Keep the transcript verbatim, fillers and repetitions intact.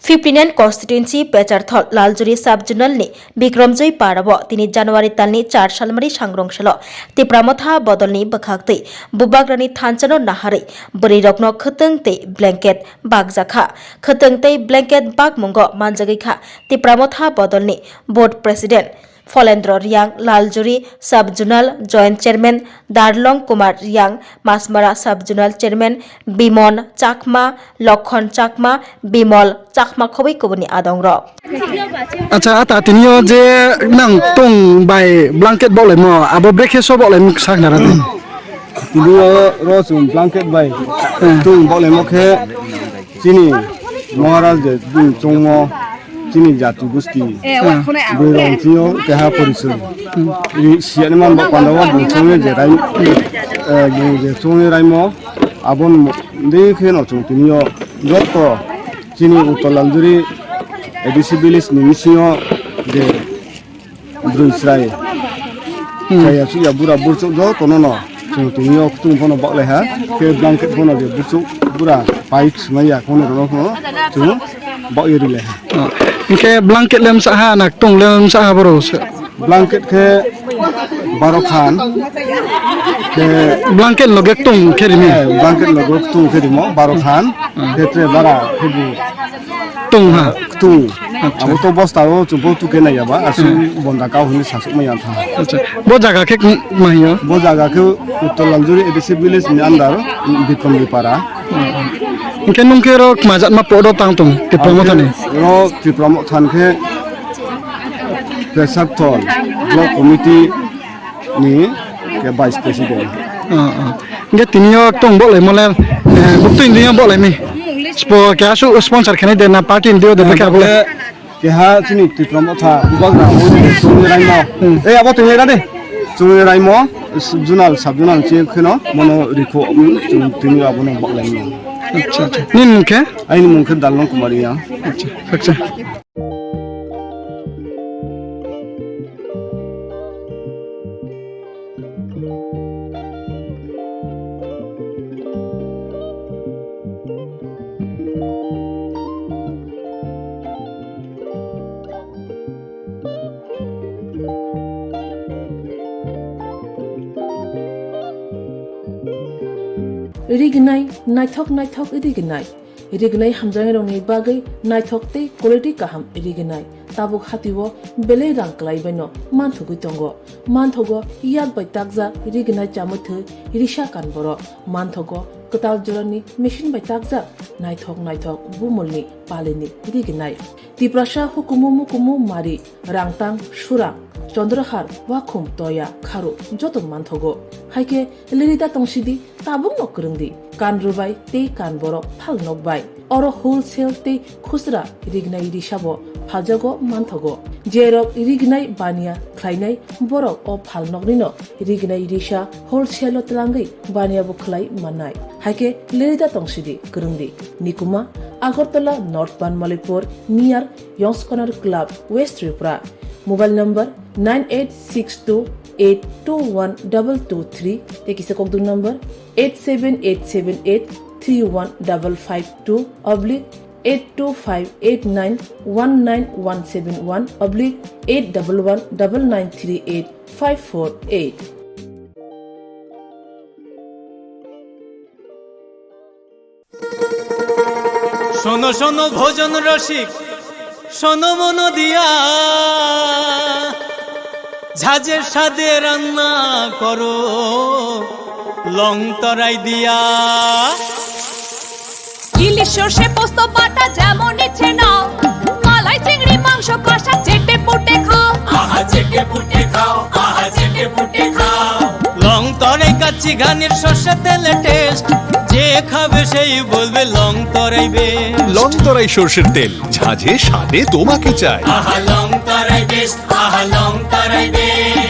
Fifty nine constituency Pecharthal Laljuri sub-zonal ni Bikramjoy Parao tini January talni char salmari sangrong salo Tipra Motha bodolni bwkhaktwi Bubagrani thanchano naharwi bwrwirokno khwtwng tei blanket bakjakha. Khwtwng tei blanket bakmungo manjagwi kha Tipra Motha bodolni board president Pholendro Riang, Laljuri sub-zonal joint chairman Darlong Kumar Riang, Masmara sub-zonal chairman Bimon Chakma, Lokhon Chakma, Bimol Chakma khobwi kubuni adongrok. Acha, ata tinio je nang tong bai blanket bolaimo, abo brekhe so bolaimo sakna rati. Tinio ro chwng blanket bai tong bolaimo khe chini Maharaj je bini chongmo chini jati gusti bwrwi rong chini keha porichoi. Ri siyani man ba panda wa bung chongni je rai, eh, bung je chongni raimo abon de khe no chwng tinio joto chini Uttor Laljuri A D C village ni bisingo je bwrwi chwrai chaya chuya bura burchuk joto no no chwng tinio kutung bono baklai ha, khe blanket bono je burchuk bura pai sumai ya kono rono kono chwng bak ye rile. Oh. Hingke blanket lem sa ha, nak tong lem sa ha boro se. Blanket khe baro khan. Khe blanket loge tong khe rimi. Eh, blanket loge tong khe rimo baro khan. Hmm. Khe tre bara khe bu. Tong ha. Tong. Acha. Abo to bosta o chubo tu khe nai yaba asu bonda kau hini sasuk mai antha. Acha. Bo jaga khe ma hiyo? Bo jaga khe Uttor Laljuri A D C village ni under Bikram Dipara. Hingke nung khe ro kmajatma podo tang tong, Tipra Mothani? Ro Tipra Mothani khe Pesakthol Block Committee ni khe Vice President. Ah, ah. Hingke tinio tong bolai mole, eh, bukti tinio bolai mi. Spo kya su sponsor khani de na party ni dio de beka bolai. Keha chini Tipra Motha bubagra abo ni chongni raimo. Hmm. Ei, abo tongwi ra de. Chongni raimo, s-, zonal, sub zonal chi kheno mono rikho, um, chwng tini abono baklai mano. Acha, acha. Nini mung khe? Aini mung khe Dalong Kumar Riang. Acha, acha. Rignai, naithok naithok rignai. Rignai hamjaknairokni bagwi naithok tei quality kaham rignai. Tabuk hatio belai rang kwlaibaino manthogwi tongo. Manthogo yak bai takjak rignai chamwi thwi risa kan borok. Manthogo kwtal jorani machine bai takjak naithok naithok bumulni palini rignai. Tiprasa hukumu mukumu mari, rangtang, surang, chondrahar, wakhum, toya, kharu joto manthogo. Haikhe lirida tongsidi, tabukno kwrwngdi, kan rwbai tei kan borok phalnok bai. Oro wholesale tei khusra rignai risabo phaljago manthogo. Jerok rignai baniya khlainai borok o phalnoknino rignai risa wholesale-o twlangwi baniya bo khlai mannai. Haikhe lirida tongsidi kwrwngdi. Nikuma, Agartala North Banmalipur, near Yongskonar Club, West Tripura. Mobile number nine eight six two eight two one double two three, tei kisa kokduk number eight seven eight seven eight three one double five two oblique eight two five eight nine one nine one seven one oblique eight double one double nine three eight five four eight. শোনো শোনো ভোজন রসিক, শোনো মন দিয়া, ঝাঁঝের স্বাদে রান্না করো লং তরাই দিয়া। ইলিশ সর্ষে পোস্ত বাটা যেমন ইচ্ছে নাও, মালাই চিংড়ি মাংস কষা চেটে পুটে খাও। আহা চেটে পুটে খাও, আহা চেটে পুটে খাও। লং তরাই কাচ্চি ঘানির সর্ষে তেলে টেস্ট, যে খাবে সেই বলবে লং তরাই বেস্ট। লং তরাই সর্ষের তেল, ঝাঁঝে স্বাদে তোমাকে চাই। আহা লং তরাই বেস্ট, আহা লং তরাই বেস্ট।